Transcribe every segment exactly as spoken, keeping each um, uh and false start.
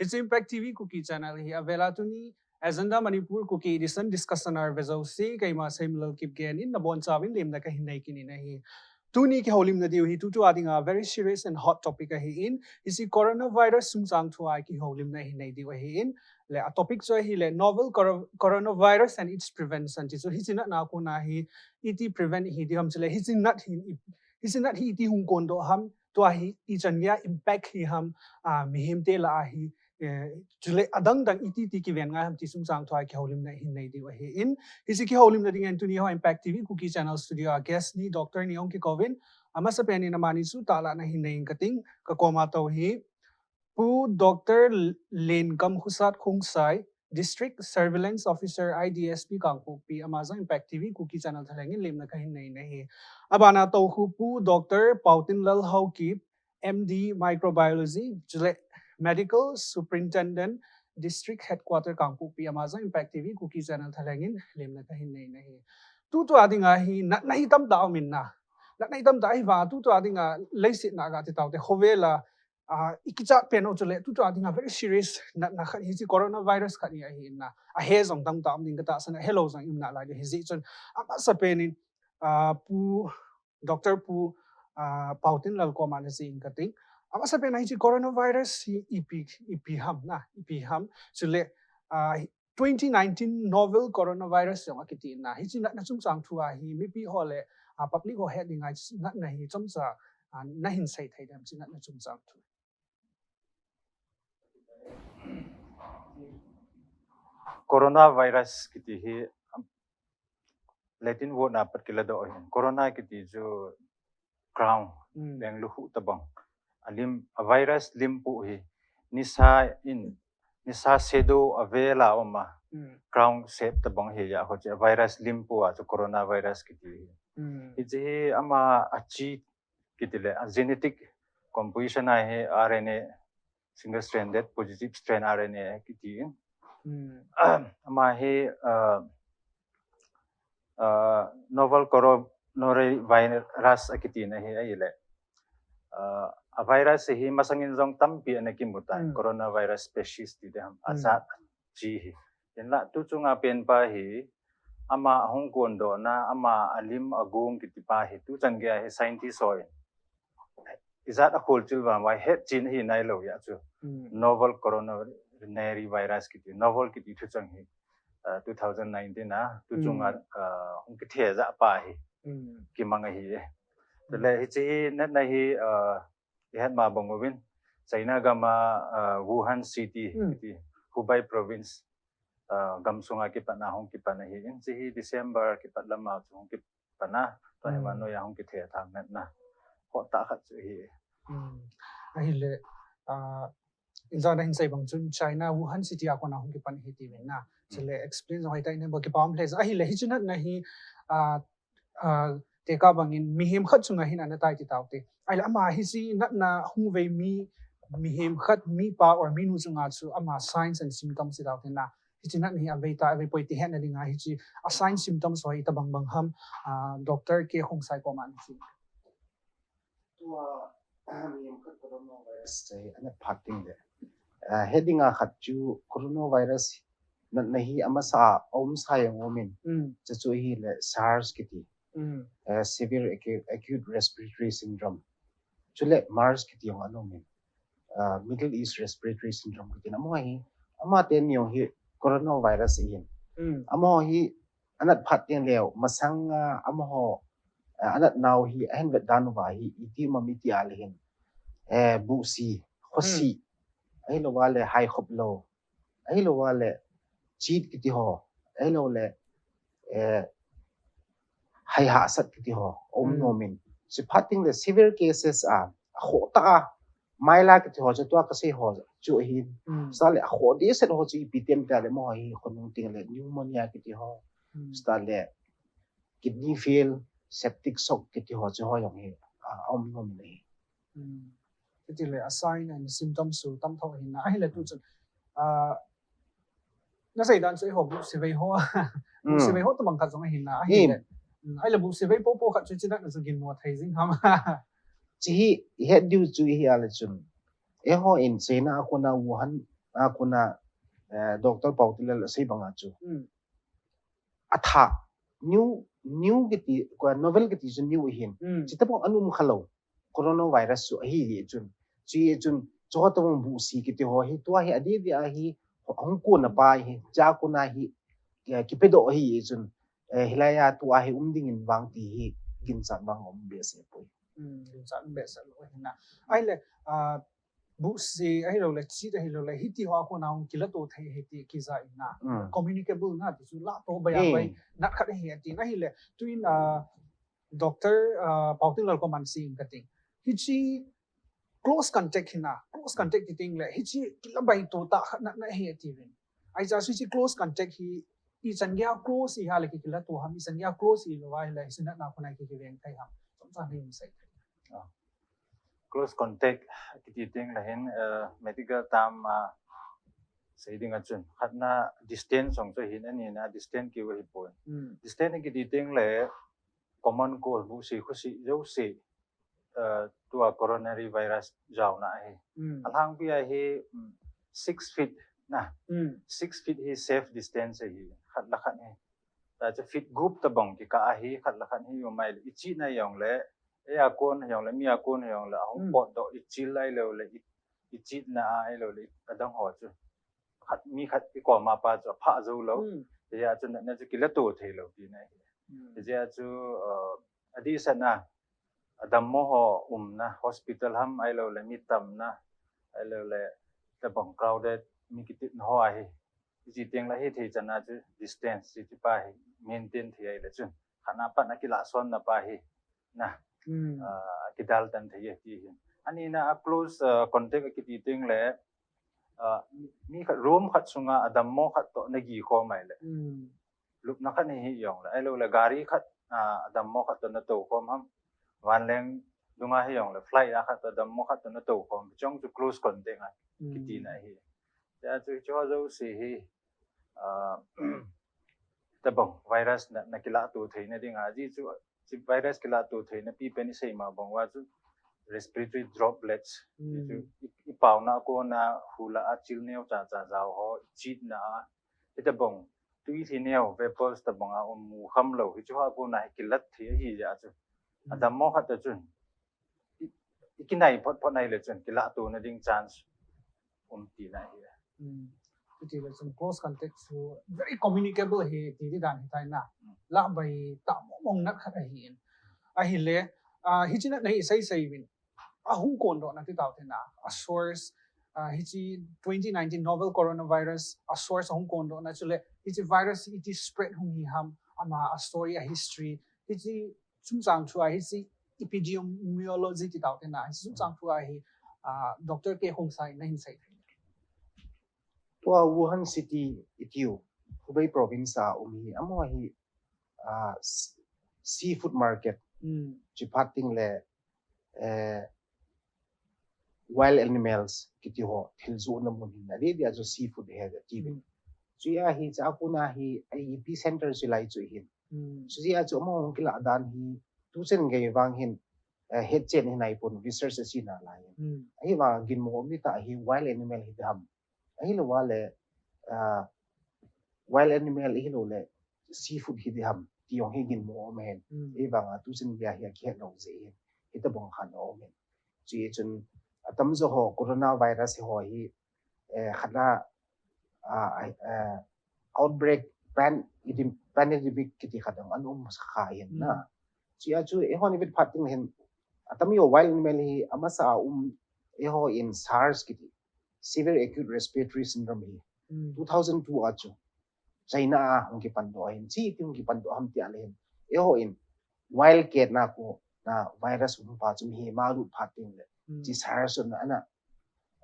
Hiche Impact T V Kuki channel hi avela tuni Agenda Manipur Kuki edition discussion a vejouse, keima Seimalal Kipgen in nabonchauvin lemna kahin nei kit in ahi. Tuni kihoulimna diu hi tutua dinga very serious and hot topic ahin, hiche coronavirus chungchang thua kihoulimna hin nei diu ahin, le a topic chu ahile novel coro-, coronavirus and its prevention ti chu, hiche natna kona hi iti prevent hi ding ham, chule hiche nat hin i, hiche nat hi iti hung kondoh ham, tua hi ichan geiya impact hi ham, a, mihemte lah a hi, eh, chule adang dang iti ti kiven ngai ham ti chungchang thua kihoulimna hin nei diu ahin, hiche kihoulimna dingin tuni ho Impact T V Kuki channel studio a guest ni Doctor ni hung kikouvin, amasapen in amani chu tahlanna hin nei inge kating, kakoma tou hi Pu Doctor Lenkam Khosat Khongsai, District Surveillance Officer, I D S P Kangpokpi, ama jong Impact T V Kuki channel thalheng in lemna kahin nei in ahi. Abana tou khu Pu Doctor Paotinlal Haokip, M D Microbiology, chule Medical Superintendent, District Headquarter Kangpokpi, ama jong Impact T V Kuki channel thalheng in lemna kahin nei in ahi. Tutua dinga hi natna hi tamtah aumin na. Natna hi tamtah ahivanga tutua dinga leiset na gati taute, khovel a, a, ikichat pen u chule tutua dinga very serious natna khat hiche coronavirus khat hi ahin na. Ahe jong tamtah um ding katahsan, ahelou jong um nalai ding ahi jeh chun, amasapen in, a, Pu Doctor Pu, a, Paotinlal koma nache inge kating. Amasapen a hiche coronavirus hi ipi, ipi ham na, ipi ham. Chule, a, twenty nineteen novel coronavirus jong akiti na. Hiche natna chungchang thua hi mipi ho le, a, public ho het dinga natna hi chomcha, a, nahin sei thei dem hiche natna chungchang thu. Coronavirus kiti hi, um, Latin word na pat kiladoh ahin. Corona kiti chu crown, Hmm. leng lukhuh tabang. Alim, a virus lim pu hi. Nisa in, nisa shadow avela uma. Hmm. Crown shape tabang hi ya ho che. Virus lim pu a chu coronavirus kiti hi. Hmm. Hiche hi ama achi kiti le, a genetic composition a hi R N A, single stranded positive strain R N A kiti in. Hmm. Ama hi, uh, uh, novel coronavirus akiti na hi ahile. Uh, a virus hi masangin jong tampi ana kimu tan, Hmm. coronavirus species ti ding ham, Hmm. ajat chi hi. Hinla tu chunga pen pa hi, ama hung kondoh na, ama alim agung kiti pa hi, tu chan geiya hi scientist ho in. Ijat a kholchil vang vai het chin hi nailou ya chu. Hmm. Novel coronary virus kiti, novel kiti thu chang hi, uh, two thousand nineteen a, tu Hmm. chunga, uh, hung kithe ja pa hi, Hmm. kimang ahi e. Chule hiche hi natna hi, uh, ihet ma bang uvin. China gam a, uh, Wuhan City, Hmm. kiti, Hubei Province, uh, gam sunga kipat na hung kipan ahi in. Hiche hi December kipat lam a chu hung kipan a. Tua hi Hmm. vannoi a hung kithe thang natna. Hohtah khat chu hi. Hmm. Ahile, a, injong nahin sei bang chun China Wuhan City a kona hung kipan ahi tiuvin na. Chule explain jong hoi ta in bo kipa um le jong. Ahile hiche natna hi, a, a, tekah bangin mihem khat chunga hin ana tai ti taute. Ahile ama hiche natna hung vei mi, mihem khat, mipa or minu chunga chu ama signs and symptoms ti taute na. Hiche natna hi avei ta, avei poi ti hetna dinga hiche a sign symptoms ho hi tabang bang ham, a, Doctor K Khongsai koma nache. Tua, mihem khat coronavirus chu ana phat ding le. Ah, het dinga khat chu coronavirus natna hi amasa a um sa jong umin. Hmm. Chu chu ahile SARS kiti. Hmm. Ah, severe acute, acute respiratory syndrome. Chule MERS kiti jong ana umin. Ah, Middle East Respiratory Syndrome kiti na. Amaho hi, amaho teni jong hi coronavirus ahin. Hmm. Amaho hi anat phat teng leu, masang, ah, amaho, ah, anat nau hi, ahin vet dan uva hi, iti um am iti a le hin. Eh, buhsi, khosi, ahilouva le haikhop lou, ahilouva le chit kiti ho, ahilou le, eh, hai hahsat kiti ho, um Hmm. nomin. Hiche phat teng le severe cases a, akhoh tah a, myalgia kiti ho, chu tua kasei ho, chu ahin. Hmm. Chule akhoh dehset ho chu ipi ti em tia le, amaho hi khonung teng le pneumonia kiti ho. Hmm. Chule kidney fail, septic shock kiti ho chu ho jong hi, ah, um nom le. Hmm. Kiti le a sign and symptoms chu tam tho ahin na. Ahile tu chun, ah, nasei dan chu eiho buhsi vei ho. Buhsi Hmm. vei ho tabang khat jong ahin na. Ahile. Hmm. Ahile buhsi vei popo khat chu hiche natna chu gin mo thei jing ham. Hiche hi, ihet diu chu ihi a le chun. Eiho in China a kona Wuhan a kona, eh, Doctor Paotinlal asei banga chu. Hmm. Atha, new, new kiti, ko novel kiti chu new ahin. Hmm. Chutobang anum khalou. Coronavirus chu ahi hi chun. Chu hi chun, chu tobang buhsi kiti ho hi, tua hi adeh deh ahi, hung kona pa hi, chu kona hi, eh, kipedoh ahi hi chun. Eh, hilai a tua hi um dingin vang ti hi, ginchat vang um behseh poi. Hmm, ginchat um behseh lou ahi na. Ahile, ah, buhsi ahilouleh, chit ahilouleh, hiti ho a kona hung kilato thei ahi ti kija in na. Hmm. Communicable na ti chu lato baiya bai, nat khat ahi ati na ahile. Tuin, ah, Doctor, ah, Paotinlal koma sei inge kati. Hiche close contact hi na, close contact ti teng le, hiche kilabaito tah khat na, na ahi ati uvin. Ahi chu hiche close contact hi, ichan geiya close iha le kikilato ham, ichan geiya close ilou ahile, hiche natna kona kikiveng thei ham. Chomcha nei sei thei. Ah. Close contact kiti teng le hin, eh, medical term a sei ding a chun. Khatna distance jong chu ahin, anina distance keu ahi poi. Hmm. Distance kiti teng le common cold, buhsi khusi jouse, eh, tua coronary virus jaona ahi. Hmm. Alhangpi a hi, mm, six feet na. Hmm. Six feet hi safe distance ahi. Khat le khat hi. Tua chu feet gup tobang kikah ahi, khat le khat hi um ahile, ichetna jongle, ei a kon jongle, mi a kon jongle, ahung potdoh, ichil ahilouleh, i, ichetna ahilouleh, adang ho chu. Khat, mi khat ikoma pa chu aphah jou lou. Hmm. Hijeh a chu natna chu kilato thei lou tina ahi. Hmm. Hijeh a chu, uh, adehset na, adammo ho umna, hospital ham ahilouleh, mi tamna, ahilouleh, tobang crowded, mi kitepna ho ahi. Hiche teng le hithei chan a chu distance, hiche pa hi maintain thei ahile chun. Khatna pat a kilahsonna pa hi na, hmm, ah, kidal tan thei e ti hin. Anina a close, ah, contact akiti teng le, ah, mi khat, room khat sunga adammo khat toh nagih khom ahile. Hmm. Lupna khat nahi jongle, ahilouleh gari khat, ah, adammo khat toh natou khom ham. Vanleng dunga hijongle, flight a khat toh adammo khat toh natou khom. Chong chu close contact a, hmm, kitina ahi. Tia chu, chu jouse hi, ah, tobang virus na, na kilato theina dinga, ajeh chu, chu virus kilato theina pipen isei ma bang uva chu respiratory droplets. Hmm. Chu i, ipaona a kona hula a chil neo cha cha jao ho, ichetna a, hitobang, twi lhi neo, vapors tobang a um mu kham lou, hichu a kona hi kilat thei ahi jeh a chu. Hmm. Adammo khat toh chun. I, ikinai phot phot ahile chun kilato na ding chance um tina ahi. Hmm. Hiti le chun close contact chu very communicable ahi ti di dan hitai na. Hmm. Lahbai tah mong mong nat khat ahin. Ahile, ah, hiche natna hi sei sei uvin. Ahung kondohna ti tau te na. A source, ah, hiche twenty nineteen novel coronavirus, a source ahung kondohna chule, hiche virus iti spread hung hi ham, ama a story, a history, hiche chungchang thua, hiche epidemiology ti tau te na, hiche chungchang thua hi, ah, Doctor K Khongsai in nahin sei thei. Tua Wuhan City itiu, Hubei province a um hi, amaho hi, ah, s-, seafood market, hmm, chuphat teng le, eh, wild animals kiti ho, thil johna mun hin, adeh deh a chu seafood ahi ati uvin. Hmm. Chuti ahi, chua kona hi, a epicenter chu lai chu ahin. Hmm. Chuti a chu amaho hung kilah dan hi, tuchan gei vang hin, eh, hetchen hi naipon, research ache nalai. Hmm. Ahivang ginmo um tah hi wild animal hi diham. Ahilou le, ah, wild animal ahilou le seafood hi diham ti jong hi ginmo um ahin. Hmm. Ahivang a tuchan gei a hi akihet lou jeh ahin. Hitobang khat aum ahin. Chuti chun atamjo ho coronavirus ho hi, eh, khat a, ah, eh, outbreak pan-, pandemic kiti khat jong ana um kha ahin na. Hmm. Chuti a chu eihon ivet phat teng le hin atamjo wild animal hi amasa a um eihon SARS kiti. Severe acute respiratory syndrome hi. Hmm. Two thousand two a chu China a hung kipandoh ahin, chuti hung kipandoh ham ti a le hin. Eihon wildcat na kona virus um pa chu mihem a lut phat teng le. Hmm. Chuti SARS na ana,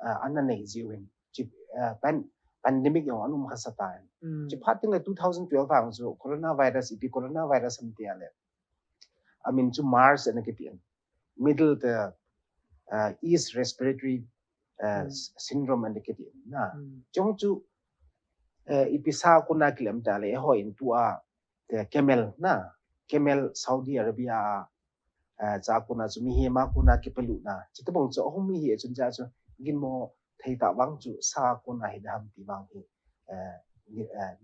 ah, ana nei jiuvin. Chuti, ah, pan-, pandemic jong ana um khasa tan. Hmm. Chuti phat teng le two thousand twelve a chu coronavirus, ipi coronavirus ham ti a le. Amin chu MERS ana kiti in. Middle the, uh, East Respiratory, uh, hmm, s-, Syndrome ana kiti in na. Hmm. Chong chu, uh, ipi sa kona kilem ta le, eihon tua, the camel na. Camel Saudi Arabia, uh, chua kona chu mihem a kona kipelut na. Chutobang chu ahung um ahi chun chua chu ginmo thei ta vang chu sa kon a hi dam ti vang hi, eh, ni, eh,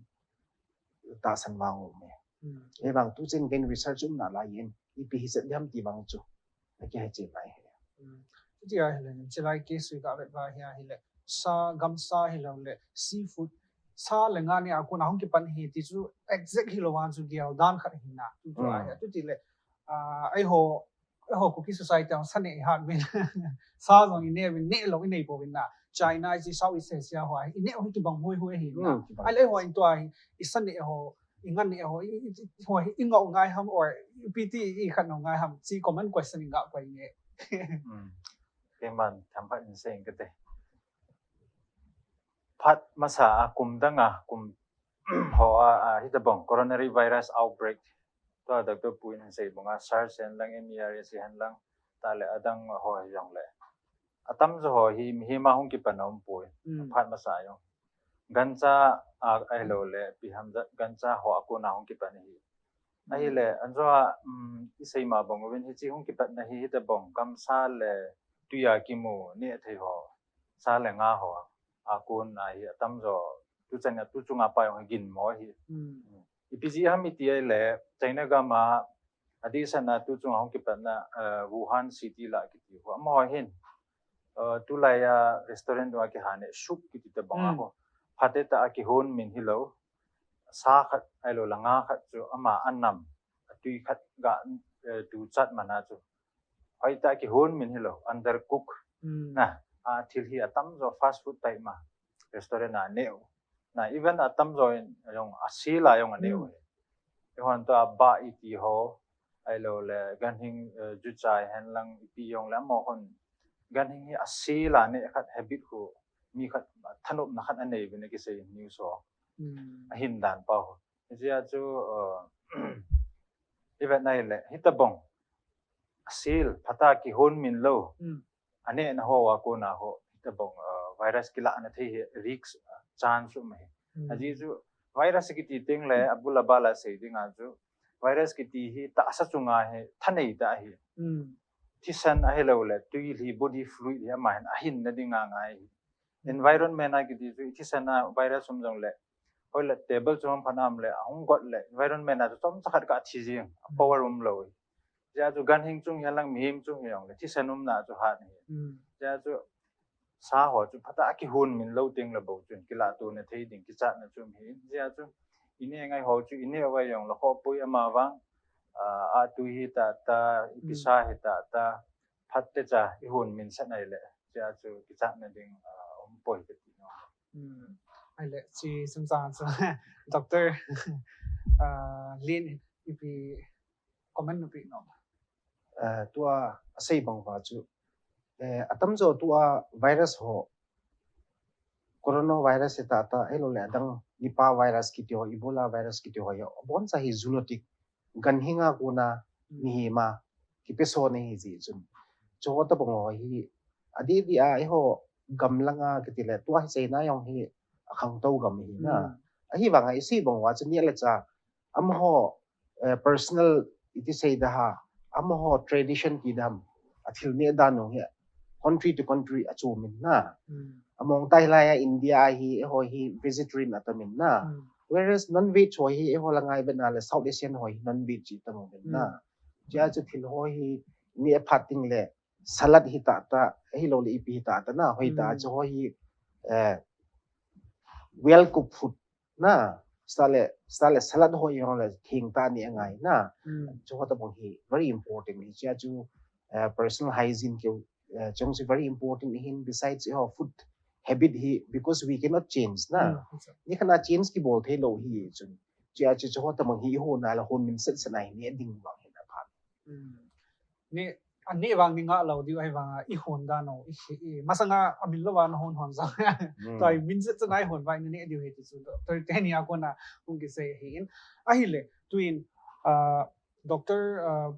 tahsan vang um e. Hmm. E vang tu chen gen research um nalai in, ipi hi set dam ti vang chu. Aki hai chi mai he. Hmm. Ti a hi le, chi lai ke sui ka vet ba hi a hi le. Sa, gam sa hi lo le, seafood. Sa le nga ni a kon a hung kipan hi ti chu exact hi lo vang chu gel dan khat hi na. Tu chu a hi, tu ti le, ah, ai ho, ai ho Kuki society ang sa ne hat min. Sa jong i ne min ne lo i nei po min na. China i chi Southeast Asia ho a hi, i ne ho tu bang hui hui hi na. Hmm, tu bang. Ai le ho in tu a hi, i sa ne ho, i ngan ne ho, i, i, i, ho hi, i ngau ngai ham or i piti i khat ngau ngai ham. Chi common question i nga koi ne. Hmm. Keiman tham phat in sei ing kate. Phat masa a kum dang a, kum ho a, a, hitabang coronary virus outbreak. Tua Doctor Pu in han sei bang a, SARS hen lang, MERS hen lang, ta le adang ho hi jong le. Atam jo ho hi, mihem a hung kipan a um poi. Mm. Phat masa jong. Gancha a, ai lo le, pi ham ja, gancha ho a kon a hung kipan hi. Ahi le, an jo a, um, i sei ma bang uvin hi chi hung kipat na hi, hitabang gam sa le, tui a kimu, ne thei ho. Sa le nga ho a kon a hi atam jo tu chan a tu chunga pa jong hi gin mo hi. Hmm. Ipi jeh ham iti a le China gam a adeh sa na tu chunga hung kipat na, eh, Wuhan City la kiti ho. Amaho hin, eh, tulai a restaurant a kiha ne soup kiti tabang a ho. Phat tah a kihon min hi lo. Sa khat ai lo la nga khat chu ama anam. Atui khat ga, eh, tu chat mana chu. Hoi ta kihon min hi lo, undercook. Hmm. Na, a thil hi atam jo fast food type ma. Restaurant a neu. Na, even atam jo in, jong a sila jong a neu. Hmm. Ihon to a ba iti ho, ai lo le, ganhing, eh, juchai hen lang ipi jong le, amaho hon. Ganhing hi a sila ne khat habit ho, mi khat thanop na khat a nei vin a kisei news ho. Hmm. A hin dan pa ho. Hijeh a chu, uh, i vet na hi le, hitabang. A sil, phat a kihon min lo. Hmm. A ne na ho a kon a ho, hitabang, uh, virus kila na thei hi risk, uh, chance um hi. Hmm. Ajeh chu virus kiti teng le, abul abal a sei ding a chu, virus kiti hi tahsa chunga hi, thanei ta hi. Hmm. Thisan ahi lo le, tui hi, body fluid hi, ama hin, a hin na ding a ngai hi. Environment a kiti chu, i thisan a virus um jong le, hoi le table chu hung phan am le, hung got le, environment a chu chomcha khat ka thi jing, a power um lo. Jeh a chu ganhing chung hi lang mihem chung hi jong le, thisan umna chu hat hi. Hmm. Jeh a chu sa ho chu phat a kihon min lo teng le bou chun, kila to na thei ding, kichat na chu um hi. Jeh a chu, i ne ngai ho chu, i ne vai jong le kho poi ama vang, a, a tui hi ta ta, i pisa hi ta ta, phat techa i hon min sat nai le, chia chu kichat na ding, ah, um poi kati nom. Hmm. Ai le, chi sum sang chu, Doctor, ah, Lin, ipi comment na pi nom? Ah, tua, asei bang uva chu, eh, atam jo tua virus ho, coronavirus hi ta ta, ahilou le adang Nipah virus kiti ho, Ebola virus kiti ho, hi aboncha hi zoonotic, ganhing a kona, hmm, mihem a kipeso na hi jeh chun. Chu ho tabang ho hi, adeh deh a, eiho gam langa kiti le, tua hi China jong hi akhangtou gam hi na. Hmm. Ahivanga isei bang uva chu neh le chah, amaho, eh, personal iti sei da ha, amaho tradition ti dam, athil neh dan jong hi country to country achom in na. Hmm. Among tai lai a India a hi, eiho hi vegetarian atam in na. Hmm. Whereas non-veg ho hi, eiho langa i vet na le South Asian ho hi non-veg chi tam in na. Hmm. Chia chu thil ho hi neh phat teng le salad hi ta ta, ahilou le ipi hi ta ta na, hoi ta, hmm, chu ho hi, eh, well cooked food na, sale, sale salad ho jong le theng tah neh angai na. Hmm. Chu ho tabang hi very important hi chia chu, eh, personal hygiene keu, eh, chung chu very important hi, besides eiho food habit hi, because we cannot change na. Hmm, exactly. Nikhat a change kibol thei lou hi chun. Chia chu chu ho tabang hi i hon na le hon min set set na hi neh ding vang hi na pha. Hmm. Neh, aneh vang ni ngah lou diu ahivanga, i hon dan u, i, i, masanga amin lou va na hon hon jong. Hmm. Tua i min set set a i hon va i neh diu hi ti chu, Doctor teni a kona hung kisei ahin. Ahile, tuin, ah, Doctor, ah,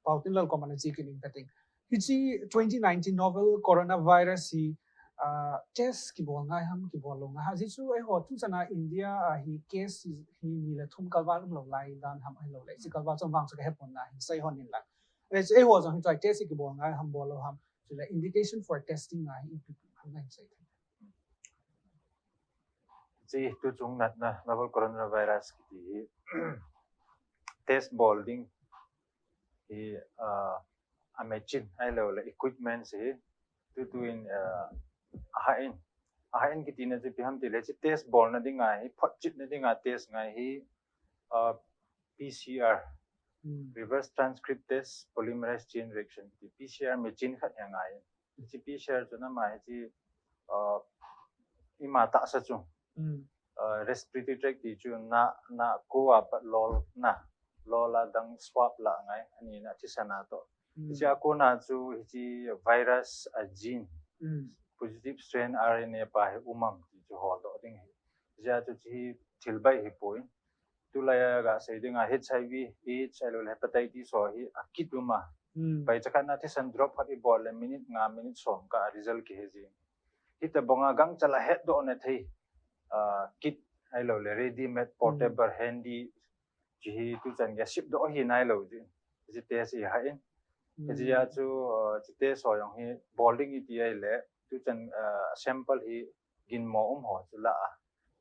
Paotinlal koma na che kit ing kate. Hiche twenty nineteen novel coronavirus hi, ah, test kibol ngai ham, kibol lou ngai ham. Ajeh chu eiho tuchan a India a hi case hi, hi ni le thum kalval um lou lai dan ham ahilou le. Hiche kalval chom vang chu ka hepon na hin sei hon in lang. Eiho jong hi try test hi kibol ngai ham, bol lou ham. Chule indication for testing a hi ipi ipi ham na hin sei. Hiche tuchung natna novel coronavirus kiti hi test bol ding hi, ah, a machine ahilou le equipments hi tutu in, ah, ahin, ahin kiti na chu ipi ham tile hiche test bolna dinga hi, photchetna dinga test ngai hi, ah, P C R, Hmm. reverse transcriptase polymerase chain reaction, ti P C R machine khat hi angai. Hiche P C R chu ama hiche, ah, ima tahsa chu, Hmm. ah, respiratory tract ti chu na, na ko a pat lol na, lol a dang swab la ngai, ani na thisan a toh. Hmm. Hiche a kona chu hiche virus a gene, Hmm. positive strain R N A pa hi um am ti chu holdoh ding ahi. Hiche a chu hiche hi thil baih ahipoi. Tulai a gasei dinga H I V, AIDS, ahilou le hepatitis ho hi a kit um a. Hmm. Paicha khat na thisan drop khat ibol le minute nga, minute som kah a result kihe jing. Hitobang a gangchal a hetdoh na thei, ah, kit ahilou le ready made, portable, handy, hiche hi tuchan gei a sipdoh hi nailou jeh in. Hiche test hi ahin. Hmm. Hiche a chu, ah, hiche test ho jong hi bol ding iti ahile, tuchan, ah, sample hi ginmo um ho chu la a,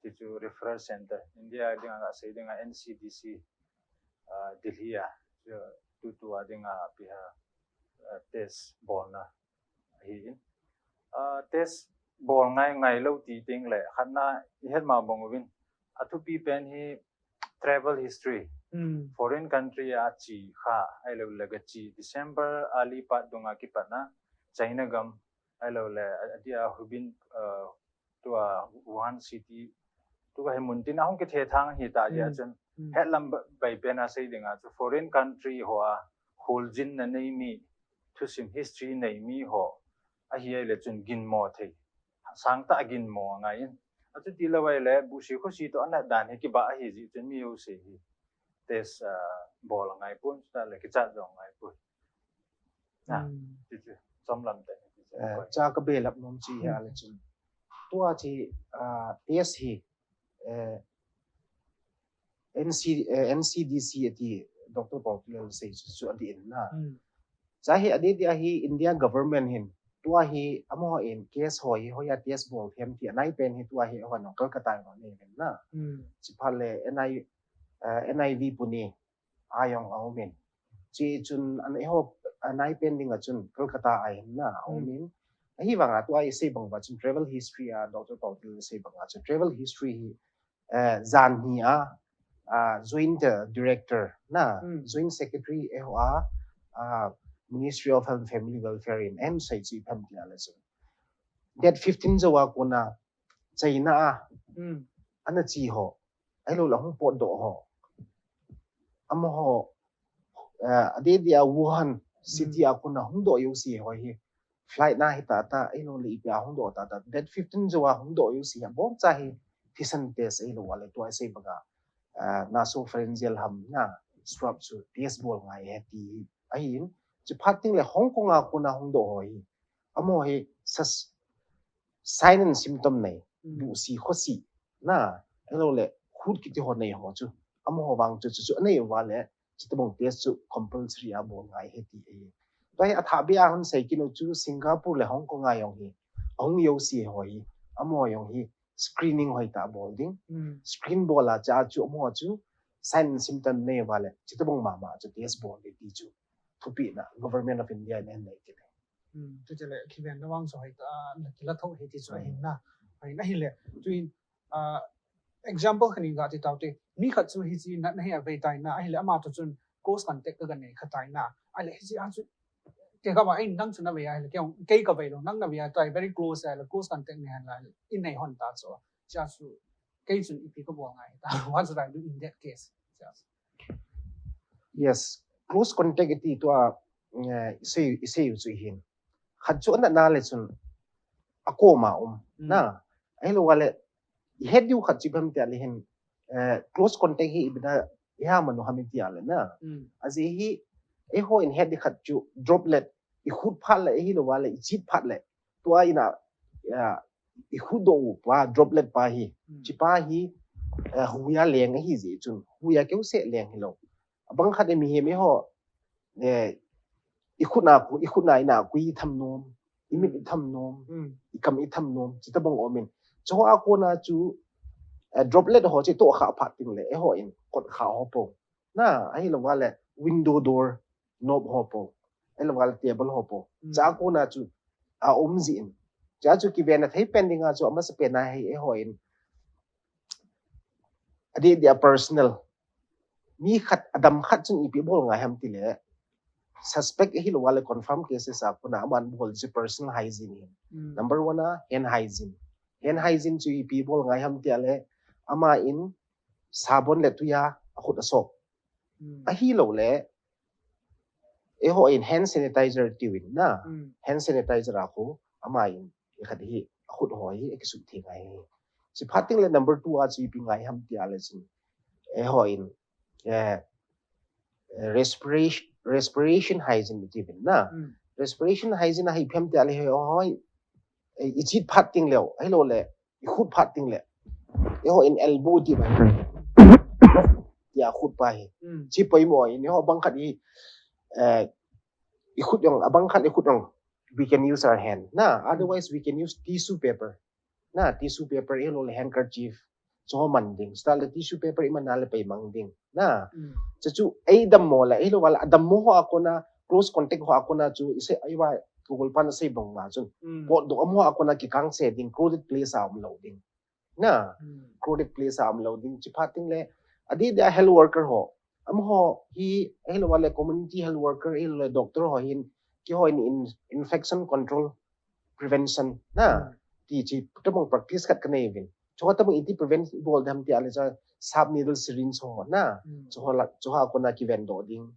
ti chu referral center, India dinga gasei dinga N C D C, ah, Delhi a, chu tutu a dinga ipi ham, ah, test bolna ahin. Ah, test bol ngai ngailou ti teng le, khatna ihet ma bang uvin, athupi pen hi travel history, Hmm. foreign country a che kha, ahilou le gache, December early part dunga kipatna, China gam, ahilou le, adia Hubin, ah, tua Wuhan city, tua hi mun tin ahung kithethang ahitah jeh a Hmm. chun, Hmm. hetlam ba-, bai pen a sei dinga chu foreign country ho a kholjinna nei mi, thusim history nei mi ho ahi ahile chun ginmo thei, sangtah a ginmo angai in. Achuti lou ahile busi khosi toh anat dan hi kibah ahi jeh chun mi jouse hi test, ah, bol angai pon, chutah le kichat jong angai poi. Na, Hmm. ti chu, chomlam tah in ti chu. Eh, cha ka belap nom chu hi a le chun. Tua chu, ah, test hi, eh, N C, eh, N C D C ati Doctor Pautulel sei chu, chu adih in na. Hmm. Cha hi adih dih a hi India government hin. Tua hi amaho in case ho hi hoiya test bol them ti anai pen hi tua hi ho no Kolkata ho nei ven na. Hmm. Chuphat le N I, eh, N I V Pune a jong aum in. Chuchun an eiho anai pen ding a chun Kolkata a hin na aum in. Ahivang a tua isei bang uva chun travel history a Doctor Pautulel sei bang a chun travel history hi, eh, jan hi a, ah, joint, eh, director na, Hmm. joint secretary eiho a, ah, Ministry of Health and Family Welfare in eisei chu ipi ham ti a le chun. Date fifteen jou a kona China a Hmm. ana che ho, ahilou le hung potdoh ho, amaho, eh, adih dih a Wuhan city a kona hung doh jouse ho hi flight na hi tata, ahilou le ipi a hung doh tata, date fifteen jou a hung doh jouse hi aboncha hi thisan test ahilou le tua isei bang a, eh, nasopharyngeal ham na swab chu test bol ngai ahi ti ahin. Chuphat teng le Hong Kong a kona hung doh ho hi, amaho hi sas-, sign and symptom nei, Hmm. buhsi khosi na, ahilou le khut kiti ho nei ho chu, amaho vang chu, chu, chu anei uva le, chutobang test chu compulsory a bol ngai ahi ti ahi. Tua hi athah beh a hung sei kit u chu Singapore le Hong Kong a jong hi, ahung jouse ho hi, amaho jong hi screening hoitah bol ding. Hmm. Screen bol a cha chu amaho chu sign and symptom nei uva le, chutobang mama chu test bol ding ti chu thupeh na Government of India in anei kit e. Hmm, chuti le, kiven na vang chu hoitah a, na kila tho ahi ti chu ahin na. Ahin ahile, chuin, ah, example khat in ga ti tau te, mi khat chu hiche natna hi avei tai na, ahile ama toh chun close contact ka ga nei kha tai na, ahile hiche a chu, kei ka va, ei, nang chu na vei a, ahile kei, kei ka vei lou, nang na vei a, tua very close a, ahile close contact nei hen la, i nei hon ta chu, hiche a chu, kei chun ipi ka bol ngai ta, what should I do in that case? Hiche a chu. Yes, close contact iti tua, eh, isei, isei u chu hin. Khat chu ana na le chun akoma um. Mm. Na, ahilou le, ihet diu khat chu ipi ham ti a le hin, eh, close contact hi ipi na, iha manu ham ti a le na. Mm. Ajeh hi, eiho in het ding khat chu droplet, ikhut phat le, ahilou le, ichit phat le. Tua ina, eh, ikhut doh u pa, droplet pa hi. Mm. Hiche pa hi, eh, huiya leng ahi jeh chun, huiya keuseh leng hilou. Abang khat in mihem eiho, eh, ikhut na khu, ikhut na ina khu itham nom, imit Mm. itham nom, Mm. ikam itham nom, chutobang um in. Chuho a kona chu, eh, droplet ho chu toh kha phat ding le, eiho in kot kha ho po. Na, ahilou vale, window door, knob ho po. Ahilou vale, table ho po. Mm. Chua kona chu, a um jin. Chua chu kiven a thei pen dinga chu, amasa pen a hi, eiho in. Adeh deh a personal. Mi khat, adam khat chun ipi bol ngai ham tile. Suspect ahilou vale, confirm cases a kona, aman bol chu personal hygiene hi. Mm. Number one a, hand hygiene. Hand hygiene chu ipi bol ngai ham tile, ama in sabon le tuiya akhut asop. Mm. Ahilou le, eiho in hand sanitizer tiuvin na. Mm. Hand sanitizer a khu, ama in, ikhat hi, akhut ho hi, akisuh thei ngai. Chuphat ding le number two a chu ipi ngai ham tile chun. Eiho in, eh, respiration, respiration hygiene tiuvin na. Mm. Respiration hygiene a hi ipi ham tile, eiho, eh, ichit phat ding leu, ahilou le, ikhut phat ding le. Eiho in elbow ti ba. Tia khut pa hi. Mm. Chi poimo in eiho bang khat hi, eh, ikhut jong, abang khat ikhut jong. We can use our hand. Na, otherwise we can use tissue paper. Na, tissue paper, eiho le handkerchief. Chu man ding. Chutah le tissue paper iman a le peimang ding. Na. Mm. Chu chu, eidammo le, eilou vale, adammo ho a kona, close contact ho a kona chu, isei, eiva, Google pan asei bang ma chun. Mm. Potdoh um ho a kona kikangse ding, crowded place a umlou ding. Na. Mm. Crowded place a umlou ding. Chuphat ding le, adeh deh a health worker ho. Amaho hi, eilou vale, community health worker, eilou le doctor ho hin, keiho in, in, infection control prevention na. Mm. Ti chi, tabang practice khat kanei uvin. Chuho tabang iti prevent bol dem ti a le cha sharp needle syringe ho na. Mm. Chuho la, chuho a kona kiven doh ding.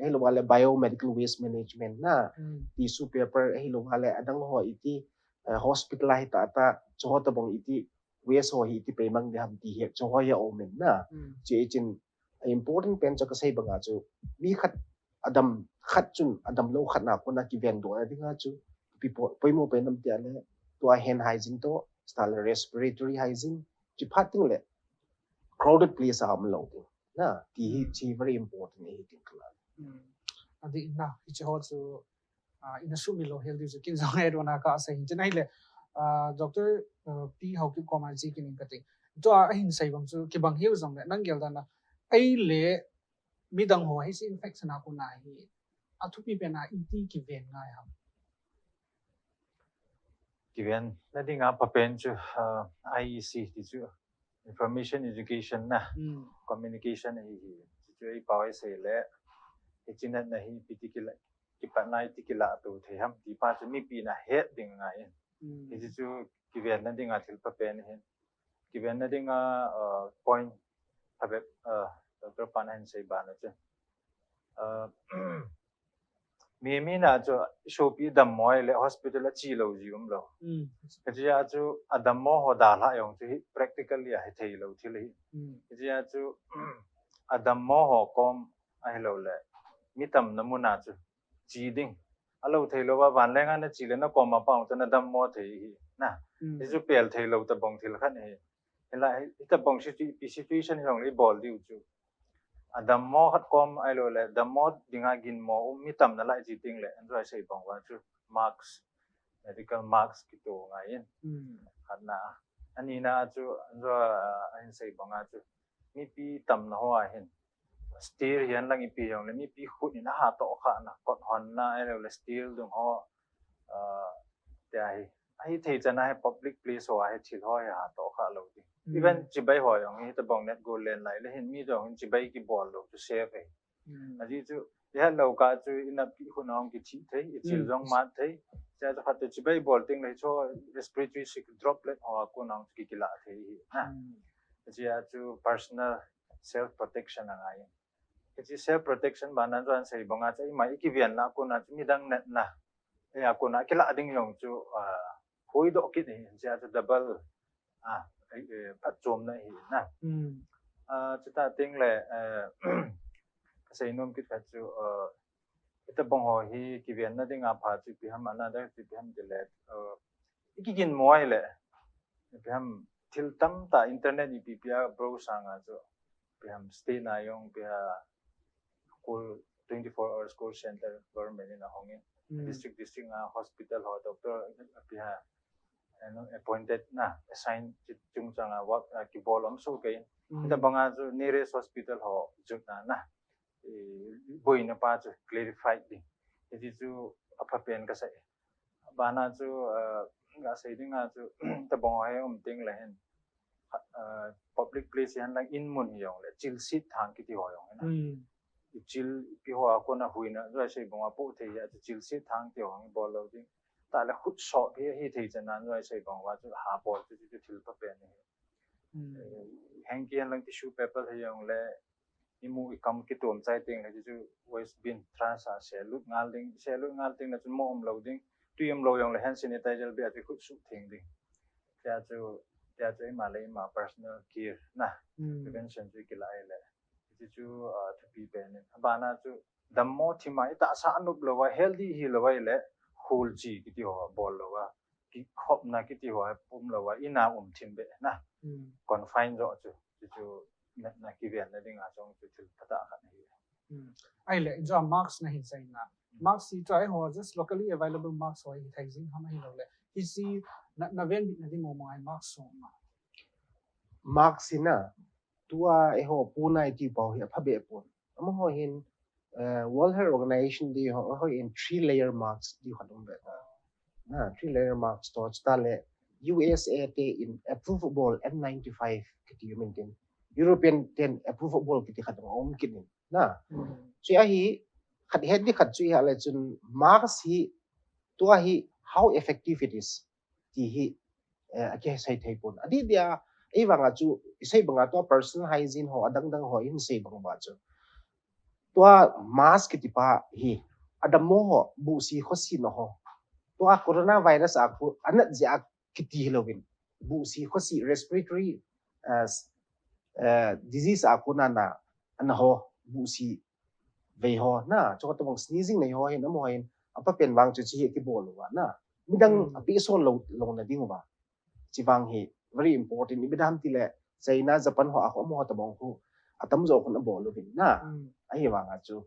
Eilou vale biomedical waste management na. Mm. Tissue paper, eilou vale adang ho iti, eh, hospital a hi tata, chuho tabang iti waste ho hi iti peimang ding ham ti hi, chuho hi aum in na. Mm. Chi chin, a important pen chu kasei banga chu, mi khat adam khat chun, adamlou khat na kona kiven doh na dinga chu, pi po, poimo pen nam tia le, tua hand hygiene to, chutah le respiratory hygiene, chuphat ding le, crowded place a umlou ding. Na, ti hi, mm, chi very important ahi ding kala. Mm. Adeh na, hichi ho chu, ah, ina sumil lou hel diu chu kin jong e dona kasei hin chin ahile, ah, Doctor, ah, P Haokip koma chi kin in kati. Tua ahin sei bang chu kibang hiu jong le, nang gel dan a, eile midang ho hiche infection a kona hi, athupi pen a iti kiven ngai ham. Kiven na dinga phapen chu, ah, I E C ti chu, information education na, mm, communication ahi hi. Chu chu eipao eisei le, hichi natna hi ipi ti kila, kipat na iti kilah to thei ham ti pa chu mipi na het ding ngai in. Mm. Hichi chu kiven na dinga thil phapen ahin. Kiven na dinga, uh, point phabep, uh, Doctor pan ahin sei bana chu. Uh, mi, mi na chu sopi dammo le hospital a che lou ji umlou. Mm. Hichea chu adammo ho dalha jong chu hi practically a hithei lou thil ahi. Mm. Hichea chu adammo ho kom ahilou le, mi tamna mun a chu che ding. Alou thei lou va vanleng a nache le nakom a pang chu nadammo thei hi na. Mm. Hichu pel thei lou tabang thil khat ahi. Hilai, hi, hitabang situ-, ipi situation hi jong le ibol diu chu. Adammo khat kom ahilou le, dammo dinga ginmo um mi tamna lai chi ting le, anjoi sei bang va chu mask, medical mask kito ngai in. Mm. Khat na. Ani na chu, anjoi, ah, ahin sei banga chu. Mipi tamna ho ahin. Steel hihen lang ipi jong le, mipi khut in aha toh kha na, kot hon na, ahilou le steel dung ho, ah, tia hi. Ahithei chan a hi public place ho a hi thil ho hi ha toh kha lou ding. Mm. Even chibai ho jong hi tabang net go len lai le hin mi jong hin chibai kibol lou chu safe e. Mm. Ajeh chu, ihet lou kah chu inap kit khun a hung kithi thei, ichil, mm, jong mat thei. Chua chu khat chu chibai bol ting le chu respiratory sick droplet ho a kon a hung kikila thei hi na. Mm. Chua chu personal self protection angai. Hiche self protection bana chu ahin sei banga chu, eima ikiven na a kona chu midang natna, eh, a kona kilah ding jong chu, ah, huhdoh kit ahi, hichea chu double, ah, eh, eh, phatchomna ahi na. Hmm. Ah, chuti teng le, eh, kasei nom kit khat chu, ah, hitabang ho hi kiven na dinga pha chu ipi ham, another chu ipi ham tile, ah, ikiginmo ahile, ipi ham, thil tamtah internet ipi ipi a browse sanga chu, ipi ham, state na jong ipi ham, call, twenty-four hours call center government in ahong in. Hmm. District, district a hospital ho, doctor, ipi ham, appointed na, assign chungchang a work kibol um soh kei. Tabang a chu nearest hospital ho jotna na boina pa chu clarify ding. Hiti chu aphapen kasei. Bana chu gasei ding a chu tabang ho he um teng le hin public place hen lang in mun hi jong le chilsit thang kiti ho jong na. Ichil kiho a kona huina joi sei bang a po thei a chu chilsit thang ti ho bol lou ding. Ta le khut so hi hi thei chan nan joi sei bang a chu ha bol chu chu thil phapen ni. Heng kihen lang tissue paper hi jong le imu ikam kitom chai teng le chu waste bin trash a se lut ngal ding, se lut ngal teng le chu mo um lou ding. Tui um lou jong le hand sanitizer bia chu khut su theng ding. Tia chu tia chu ima le ima personal care na prevention chu kila le. Ti chu thupi pen in. Bana chu dammo thima itahsa anup lou a healthy hi lou a le hul chi kiti ho bol lou a kikhopna kiti ho pum lou a ina um thim be na. Confine jo chu ti chu na kiven na ding a chong chu thil phatah khat hi. Ai le jo mask na hin sai na. Mask si chu ai ho just locally available mask ho hi thai jing ham hi lou le. Hi si na na ven bit na ding mo mai mask so ma. Mask si na tua eiho puna iti pau hi aphabe pun. Amaho hin World Health Organization di ho ho in three layer mask di khat um be ta. Na three layer mask to chuta le U S A te in approvable N ninety-five kiti min tin European ten approvable kiti khat um kin na. Chu ahi khat het di khat chu iha le chun mask hi tua hi how effective it is ti hi akisei thei pon. Adi dia ei vanga chu isei banga tua personal hygiene ho adang dang ho in sei bang ba chu tua mask kiti pa hi adammo ho busi khosi na ho tua coronavirus a khu anat jia kiti hi louvin busi khosi respiratory disease a khu na na ana ho busi vei ho na chokotobang sneezing nei ho hin amaho hin apapen vang chu chi hi kibol uva na midang api son lo lo na ding uva chi vang hi very important. Ibidam ti le China Japan ho a ho amaho tabang khu atam jo khun abol uvin na ahi vang a chu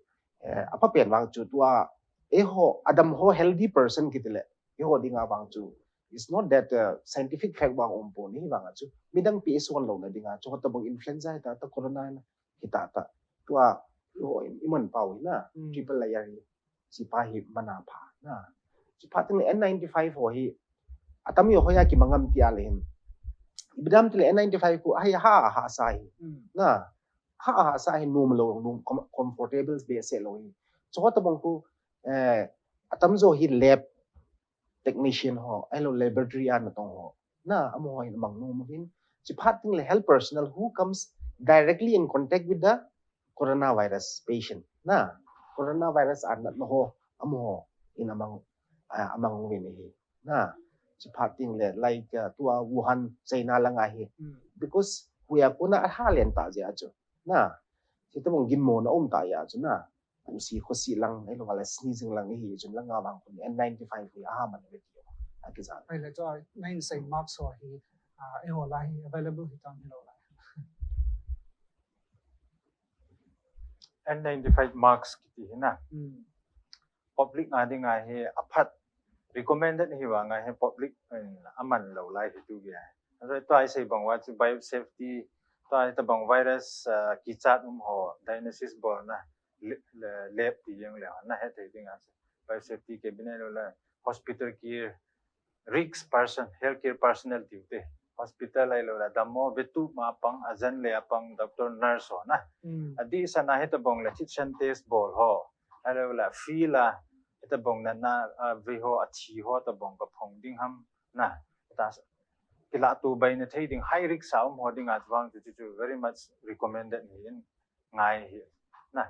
apapen vang chu tua eiho adam ho healthy person kiti le eiho dinga vang chu it's not that scientific fact vang um pon hi vang a chu midang pi son lo na dinga chokotobang influenza ta ta corona na hita ta tua iman pau hi na triple layer hi chi pa hi mana pha na chi pa ting N ninety-five ho hi atam yo hoya ki mangam ti a le hin ibidam ti le N ninety-five ku hai ha ha sa hi na ha ha sa hi num lo num comfortable be se lo hi chokotobang ku eh atam jo hi lab technician ho ahilou laboratory a natong ho na amaho hin amang nom uvin chi phat ting le health personnel who comes directly in contact with the coronavirus patient na coronavirus a natna ho amaho in amang amang uvin hi na chi phat ting le like tua Wuhan China langa hi because huya kuna a ha len ta jia chu na chi tabang ginmo na um ta jia chu na Pusi khosi lang, ahilou le sneezing lang ihi chun langa vang khu N ninety-five hi aha man ve ti. Akijal. Ahile chu nahin sei mask ho hi, ah, eiho lah a hi available hitam hilou lai. N ninety-five mask kiti hi na. Hmm. Public a dinga hi aphat recommended hi vanga hi public in aman lou lai hi tu gei. Tua isei bang uva chu biosafety, tua hi tabang virus, ah, kichat um ho, diagnosis bolna, le, le, lab ti jeng le, na hethei ding a. Biosafety cabinet lo le, hospital care, risk person, healthcare personnel tiu te. Hospital ahilou le, dammo, vetup ma pang, ajan le apang, doctor, nurse ho na. Hmm. Adeh sahna hi tabang le, thitsan test bol ho. Ahilou le, field a, hi tabang na, na, ah, ve ho, athi ho, tabang kaphong ding ham. Na, ta, kilah to bai na thei ding, high risk a um ho dinga vang chu, chu, chu very much recommended hi in ngai hi. Na,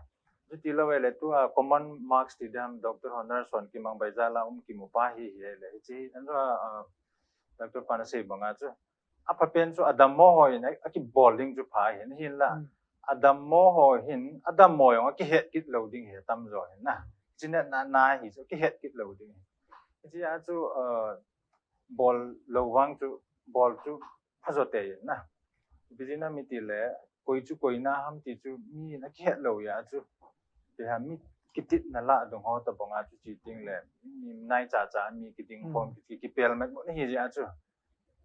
chuti lou le tua common mask ti dam doctor ho nurse hon kimang bai jal a um kimu pa hi hi le. Hichi, an ra, ah, doctor pa na sei banga chu. Apha pen chu adammo ho in, a, akibol ding chu pha hin, hinla. Hmm. Adammo ho hin, adammo jong akihet kit lou ding hi tamjo hin na. Chine na, na hi chu akihet kit lou ding. Hichi a chu, ah, bol lou vang chu, bol chu phajo tei na. Bijina miti le, koi chu koi na ham ti chu mi na kihet lou jeh a chu. Ti ham mi kitit na lah dung ho tabang a chu chi ting le, mi nai cha cha mi kiding Hmm. khom ki, kipel met mo ni hi jeh a chu.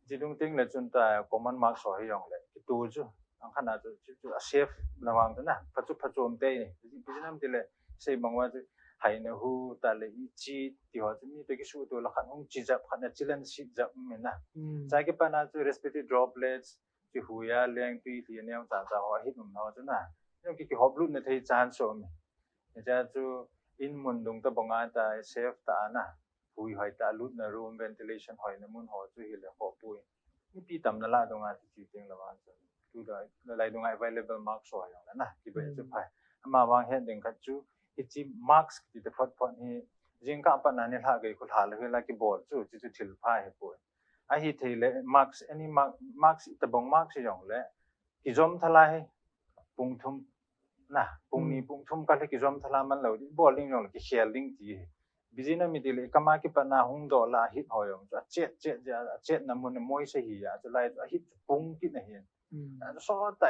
Chidung ting le chun ta common mask ho hi jong le kitu chu, ang khat na chu, chu, chu a safe na vang chu na, phachu phachu um te ni. Pi nam ti le sei bang uva chu, hai na hu ta le i chi ti ho chu mi te kisu tu la khat hung chi jap khat na chi len si jap mi na. Cha kipat na chu respiratory droplets, chi hu ya leng tui hli neo cha cha ho hi um na ho chu na. Neo ki ki hop lut na thei chan so mi. Cha chu in mun dung ta bang a ta safe ta na. Hui hoi ta lut na room ventilation hoi na mun ho chu hi le ho pui. Ni pi tam na la dung a ti chi ting la vang chu. Tu da lai dung a available mask so jong la na. Ki be chu phai. Ama vang hen ding khat chu. Hi chi mask ti te phot phot hi. Jing ka pat na ni la gei khu la la hi la ki bol chu chi chu thil phai hi pui. A hi thei le mask, any mask, mask ta bang mask jong le. Ki jom thalai pung thum na, pung ni pung thum ka le ki jom thala man lo di, bol ding jong le ki khel ding ti. Bijina mi ti le kama ki pat na hung do la hit ho jong chu a chet chet ja, a chet na mun moi se hi ya, chu lai chu a hit chu pung kit na hi. So ta,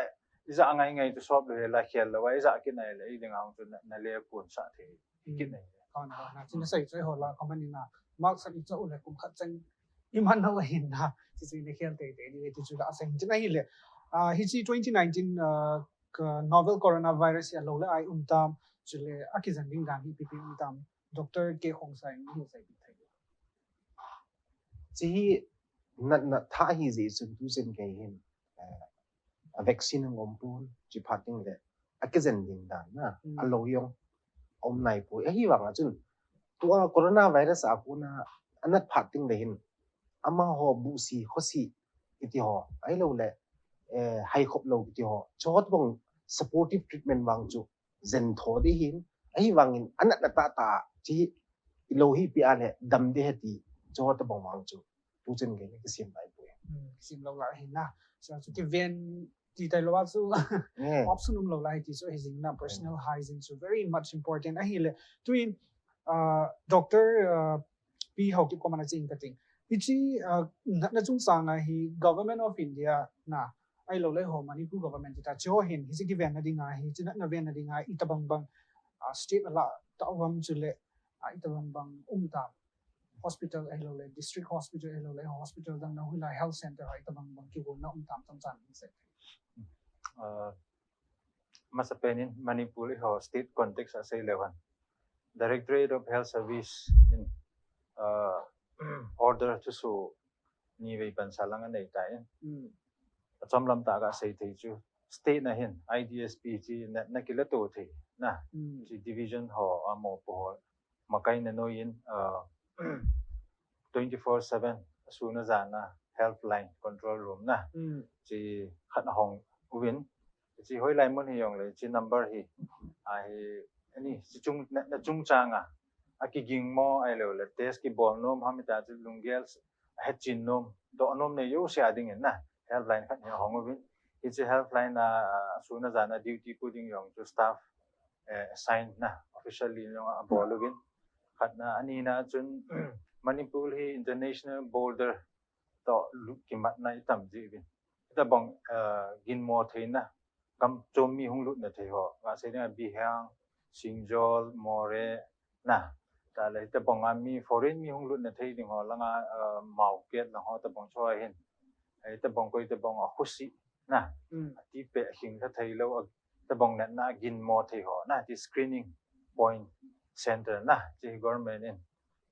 i ja ngai ngai chu sop le la khel lo, i ja kit na le, i ding ang chu na, na le kun sa thei. Kit na hi. Kan ba na, chin sei chu ho la, common ni na, mask sa i chu le kum khat chang, i man na wa hin na, chi chi ne khel te te ni ti chu la sa hin chin a hi le. Ah, hi chi twenty nineteen, ah, ka novel coronavirus ya lo le ai um tam, chu le a ki jan ding dan hi pi pi um tam, Doctor K Khongsai ni hi sai pi thai. Chi hi nat nat tha hi ji chun tu chen kei hin, eh, a vaccine ang om pun, chi phat ding le, a ki jan ding dan na, a lo jong, om nai poi. A hi vang a chun, tu a coronavirus a kuna, a nat phat ding le hin, ama ho bu si, ho si, kiti ho, ai lo le, eh, hai khop lo kiti ho, chot bang supportive treatment vang chu, jen tho di hin, a hi vang in, a nat na ta ta, chi, i lo hi pi a le, dam di he ti, chot bang vang chu, tu chen kei ni ki sim lai poi. Sim lo la hin na, so chu ki ven, ti tai lo a chu, option um lo lai ti chu hi jing na, personal hygiene chu very much important a hi le. Tuin, ah, Doctor, ah, Pi Haokip ko mana ching ka ting. Hi chi, ah, na, na chung sang a hi Government of India na, ai lo le ho Manipur government ti ta chi ho hin, hi chi ki ven na ding a hi, chi na, na ven na ding a, i ta bang bang, ah, state a la ta uvam chu le, ah, i ta bang bang um ta. Hospital ai lo le, district hospital ai lo le, hospital dang na hui la health center ai ta bang bang ki go na um tam tam chan se. Ah, Masapen in Manipur i ho state context a sei le wan. Directorate of Health Service in, uh, order to su ni vei pan sa lang a nei ta in. A chom lam ta ka sei thei chu. State na hin I D S P chi na, na ki la to thei na. Chi division ho a mo po ho. Makai na noi in, uh, twenty four seven, a su na jan a helpline control room na. Chi khat a hong uvin. Chi hoi lai mun hi jong le, chi number hi. A hi, ani, chi chung, na, na chung chang a. A ki ging mo, ai lo le, test ki bol nom, ham i ta chi lunggel, a het chin nom, do nom nei jo sia ding in na. Helpline khat hi hong uvin. Hi chi helpline a, a su na jan a duty pu ding jong chu staff, eh, assign na, officially jong a bol uvin. Khat na, ani na chun, Manipur hi international border to lu ki mat na i tam ji uvin. I ta bang, eh, gin mo thei na, gam chom mi hung lut na thei ho. Nga sei ding a Bihang, Singjol, Moreh, na. Ta le, ta bang a mi foreign mi hung lut na thei ding ho, langa, uh, mau kiat lang ho, ta bang chua hin. Ai, ta bang koi, ta bang a husi, na. A ti pe hing ta thei lo, a, ta bang na, na gin mo thei ho, na. Ti screening point center, na. Ti government in.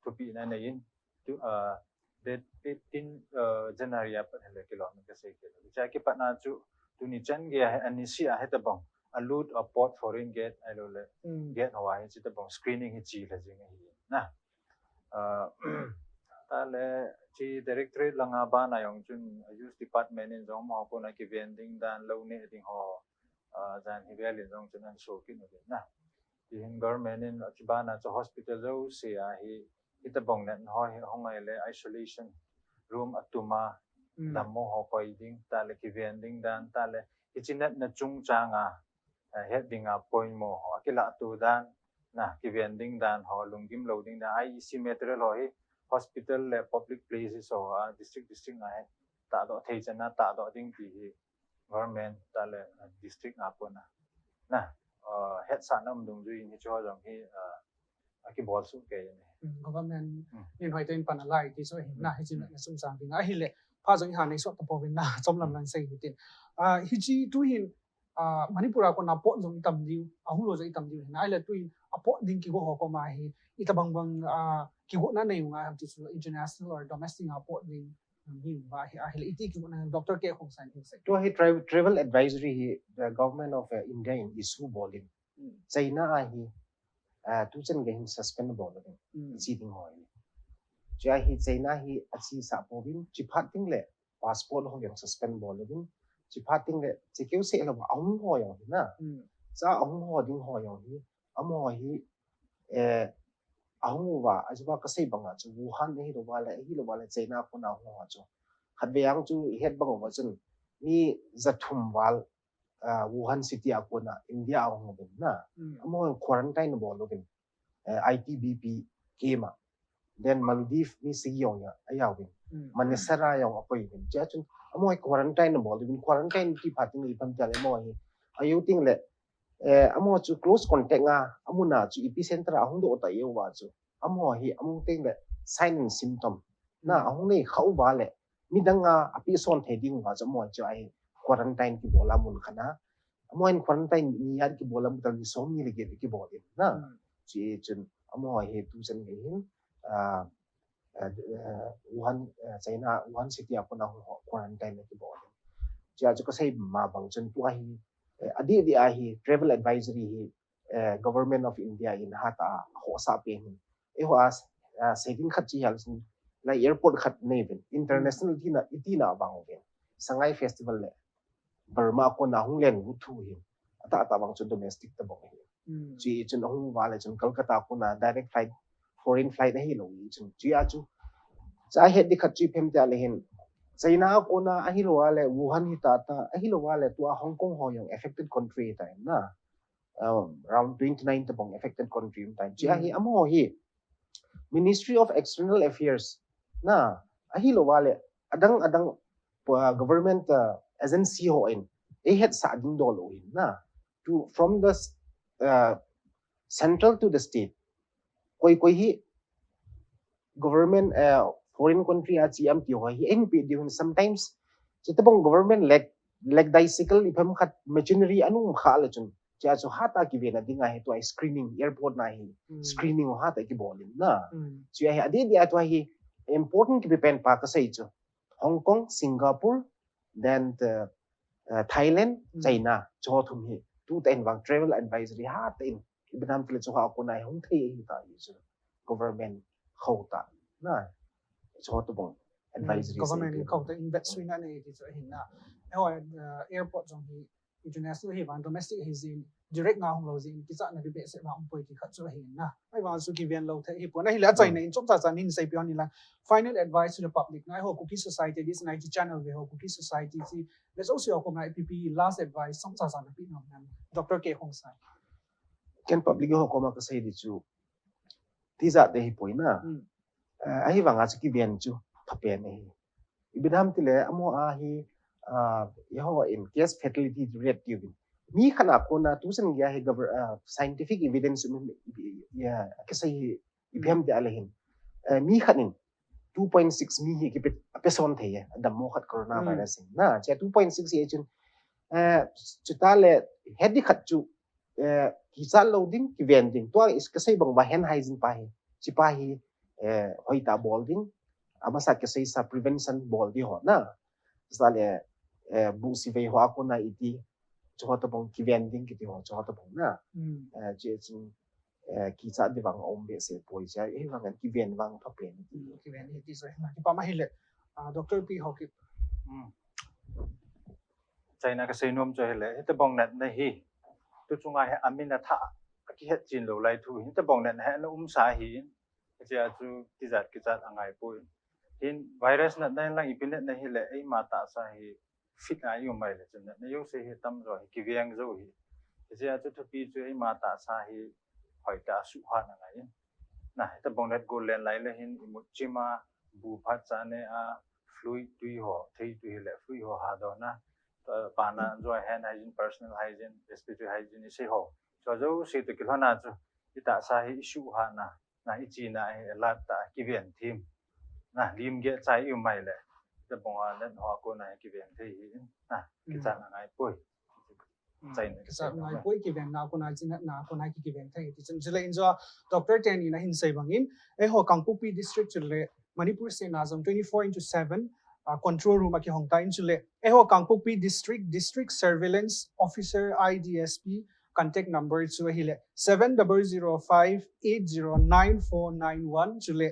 Thupi na nei in. Tu, uh, date fifteen, uh, January a pat hele kilom ka sei ke. Cha ki pat na chu, tuni chan ge a, ani si a he ta bang. A lut a port foreign gate, ai lo le. Gate ho a hi chi ta bang screening hi chi la jing hi na. Uh, ta le chi directorate langa ban a jong chun, uh, youth department in jong mo ko na ki ven ding dan lo ne ding ho, uh, jan hi vel in jong chun an so ki no na. Ti hin government in a chi ban a chu hospital jouse a hi, hi ta bang na ho hi hong ai le isolation room a tum a, dam mo ho koi ding, ta le ki ven ding dan, ta le hi chi na, na chung chang a, eh, het ding a poimo ho, a ki la tu dan, na, ki ven ding dan ho, lunggim lo ding dan, I E C material ho hi, hospital le public places ho, a district, district a hi, ta do thei chan a, ta do ding ti hi, government, ta le, uh, district a pon a. Na, uh, het sa na um dung jui ni cho jong hi, uh, a ki bol su ke ni. Government, in hoi to in pan a lai ti so hi, na, hi chin na sum sang ding a hi le, pha jong iha nei sot tapouvin na, chomlam lang sei hitin. Ah, hiche tuhin, ah, Manipur a kona pot jong itam diu, ahung lou jong itam diu hin. Ahile tuhin apot ding kigo ho koma hi, itobang bang, ah, kigona nei u ngai ham ti chu international or domestic a pot ding, um, hi u va hi, ahile iti kigona Doctor K Khongsai in sei. Tua hi tra-, travel advisory hi the government of, uh, India in issue bol in. Hmm. China a hi, ah, tuchan gei hin suspend bol in. Hmm. Chi ding ho hi. Chia hi China hi achi sa pouvin, chi phat ding le passport ho jong suspend bol uvin. Chi phat ding le, chi keu seh lou, ahung ho jong hi na. Hmm. Cha ahung ho ding ho jong hi, amaho hi, eh, ahung uva, achuva kasei banga chu, Wuhan ahi lou va le, ahi lou va le, China kona ahung ho chu. Khatvei ang chu, ihet bang uva chun, mi jathum val, ah, Wuhan City a kona, India ahung uvin na. Hmm. Amaho quarantine bol uvin. Eh, I T B P camp a. Then Maldives mi sagi jong ajaovin. Hmm. Manesar a jong akoiuvin. Chia chun, amaho hi quarantine abol uvin, quarantine ti phat ding le ipi ham tia le amaho hi. Ajou ding le, eh, amaho chu close contact a, amun a chu epicenter a ahung doh ta uva chu. Amaho hi, amu ding le sign and symptom. Na, hmm, ahung nei kha uva le, midang a, apeh son thei ding uva chu, amaho chu ahi quarantine kibol a mun khat a. Amaho hin quarantine ni a kibol a mun khat a ni som ni le get kibol in na. Hmm. Chi chun, amaho hi tuchan gei hin, ah, ah, ah, Wuhan, ah, China, Wuhan City a kona ho quarantine kibol in. Chia chu kasei ma bang chun tua hi, eh, adeh deh a hi travel advisory hi, eh, Government of India in hatah a hosah pen hin. Eiho a, ah, sei ding khat chu hial sin, lai airport khat nei uvin, international tina, itina vang uvin. Sangai Festival le Burma a kona hung len u thu hin. Atah atah vang chu domestic tabang hin. Hmm. Chi chun ahung uva le chun Kolkata kona direct flight, foreign flight ahi lou chun. Chia chu. Cha het ding khat chu ipi ham tia le hin. China a kona ahi lou va le Wuhan hi tata, ahi lou va le tua Hong Kong ho jong affected country ta na. Um, around twenty-nine tabang affected country um ta. Chia hi, hmm, amaho hi Ministry of External Affairs na, ahi lou va le adang adang, uh, government, uh, agency ho in eihetsah ding doh lou hin na. To, from the, uh, central to the state. Koi koi hi government, eh, foreign country a chi am ti ho hi, eipe ding hin sometimes, chi tabang government leg, leg bicycle ipi ham khat machinery anung kha le chun. Chia chu hatah a kiven a ding a hi tua screening, airport na hi, hmm, screening hatah a kibol in na. Hmm. Chia hi adeh deh a tua hi important kipe pen pa kasei chu. Hong Kong, Singapore, then the, uh, Thailand, hmm, China, chu ho thum hi. Tuta in vang travel advisory hatah in. Ipi ham ti le chu ha kona hung thei ahi ta hi chu. Government khota na. Chu ho tabang, hmm, advisory government sei khota in bet suina nei ti chu ahi na. Eiho, uh, airport jong hi international ahi vang, domestic ahi jin, direct nga hung lou jin, kichatna kibehseh vang um poi ti khat chu ahi na. Ahivang chu kiven lou thei ahi pon. Ahile achaina, hmm, in chomcha cha nin seipi hon in lang. Final advice to the public. Ngai ho Kuki Society, this ngai channel ve ho Kuki Society chi. Le jouse ho koma ipi ipi last advice chomcha cha nape nom ham. Doctor K Khongsai. Ken public ho koma kasei ding chu. Tijat ding ahi poi na. Hmm. Eh, ahivang a chu kiven chu phapen ahi. Ipi ham ti le, amaho a hi, ah, eiho in case fatality rate ti uvin. Mi khat a kona tuchan gei a hi gover-, ah, scientific evidence um, ya, kisei hi, ipi ham tia le hin. Eh, mi khat in two point six mi hi kipe, ape son thei e, adammo khat coronavirus, hmm, hin. Na, chia two point six hi chun, eh, chuta le, het ding khat chu, eh, kichat lou ding, kiven ding. Tua is kasei bang ba hand hygiene pa hi. Chi pa hi, eh, hoitah bol ding. Amasa kasei sa prevention bol ding ho na. Sa le, eh, bu sivei ho a kona iti. Chu ho tabang kiven ding kiti ho, chu ho tabang na. Hmm. Eh, chi chun, eh, kichat ding vang um behseh poi chia. Ahivang in kiven vang phapen. Hmm, kiven hi ti chu hi na. Kipa ma hile. Ah, Doctor P Haokip. Hmm. Achaina kasei nom chu ahile, hitabang natna hi, tu chunga hi amin athah, akihet chen lou lai thu, hitabang natna hi ana umsa ahi, hichea chu tijat kichat angai poi. Hin virus natna in lang ipi natna hile, eima tahsa hi fit a i um mai le chun natna jouse hi tamjo hi kiveng jo hi. Hichea chu thupi chu eima tahsa hi hoitah a suhhat angai in. Na, hitabang nat gol len lai le hin imut chim a, bu phat cha ne a, fluid tui ho, thei tui le fluid ho ha doh na. Ta, pana jo hand hygiene, personal hygiene, respiratory hygiene isei ho. Chu jouse toh kilhon a chu, itahsa hi isuhhat na, na ichena hi alert tah a kiven them. Na, lim geh chai i um mai le. Tabang a net hoa kona hi kiven thei hi in. Ah, kichat na ngai poi. Chaina kichat ngai poi, kiven na kona, chinat na kona hi kiven thei ti chun. Chule in jo Doctor teni nahin sei bangin, eiho Kangpokpi district chule Manipur state na jong twenty-four into seven uh, control room a kihong ta in chule. Eiho Kangpokpi district, district surveillance officer, I D S P, contact number chu ahile seven double zero five eight zero nine four nine one chule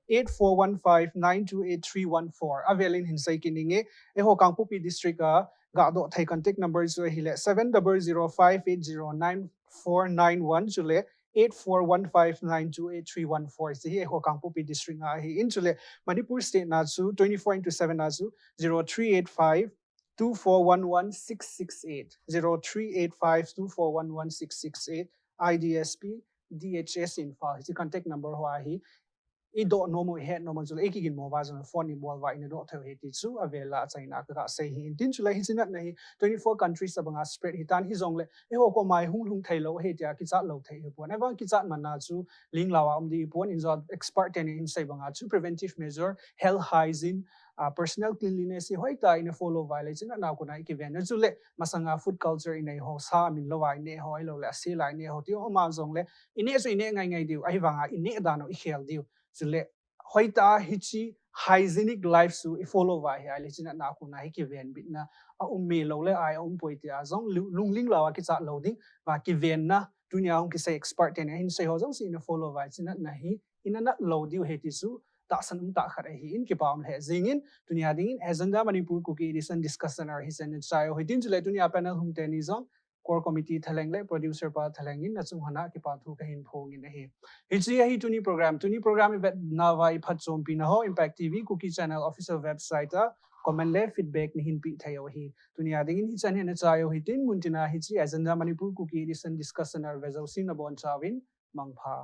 eight four one five nine two eight three one four. Avelin hin sei kit inge, eiho Kangpokpi district a gadoh thei contact number chu ahile seven double zero five eight zero nine four nine one chule eight four one five nine two eight three one four. Hiche hi eiho Kangpokpi district a ahi in chule Manipur state na chu twenty-four into seven na chu zero three eight five two four one one six six eight, zero three eight five two four one one six six eight, I D S P, D H S Imphal. Hiche contact number ho ahi. I doh nom u, i het nom u chule i kigin mo uva jong phone i bol uva i na doh thei u ahi ti chu avel a achaina a ka sei hi in tin chule hiche natna hi twenty-four countries abang a spread hi tan hijongle eiho koma hi hung lhung thei lou ahi tia kichat lou thei hi pon. Ahivang kichat man na chu ling lou a um ding hi pon in jo expert teni in sei bang a chu preventive measure, health hygiene, uh, personal cleanliness hi hoitah in i follow uva le hiche natna kona i kiven na chule masanga food culture i nei ho sa min lou a i neh ho ahilou le asel a i neh ho ti ho ma jongle i neh chu i neh ngai ngai diu ahivang a i neh dan u i khel diu. Chule hoitah a hiche hygienic life chu i follow uva ahile hiche natna kona hi kiven bitna a um me lou le ai a um poi tia jong lu-, lungling lou a kichat lou ding uva kiven na tunia hung kisei expert teni ahin sei ho jouse i na follow uva hiche natna hi i na nat lou diu ahi ti chu tahsan um tah khat ahi in kipa um le jingin tunia dingin Agenda Manipur Kuki Edition discussion hoiche na chai u hitin chule tunia panel hung teni jong core committee thalheng le producer pa thalheng in nachung hon a kipa thu kahin phong in ahi. Hiche ahi tuni program. Tuni program i vet nauva i phatchompi na ho Impact T V Kuki channel official website a comment le feedback nahin pe thei u ahi. Tunia dingin hichan hin na chai u hitin muntina hiche Agenda Manipur Kuki Edition discussion a ve jouse nabon chauvin mangpha.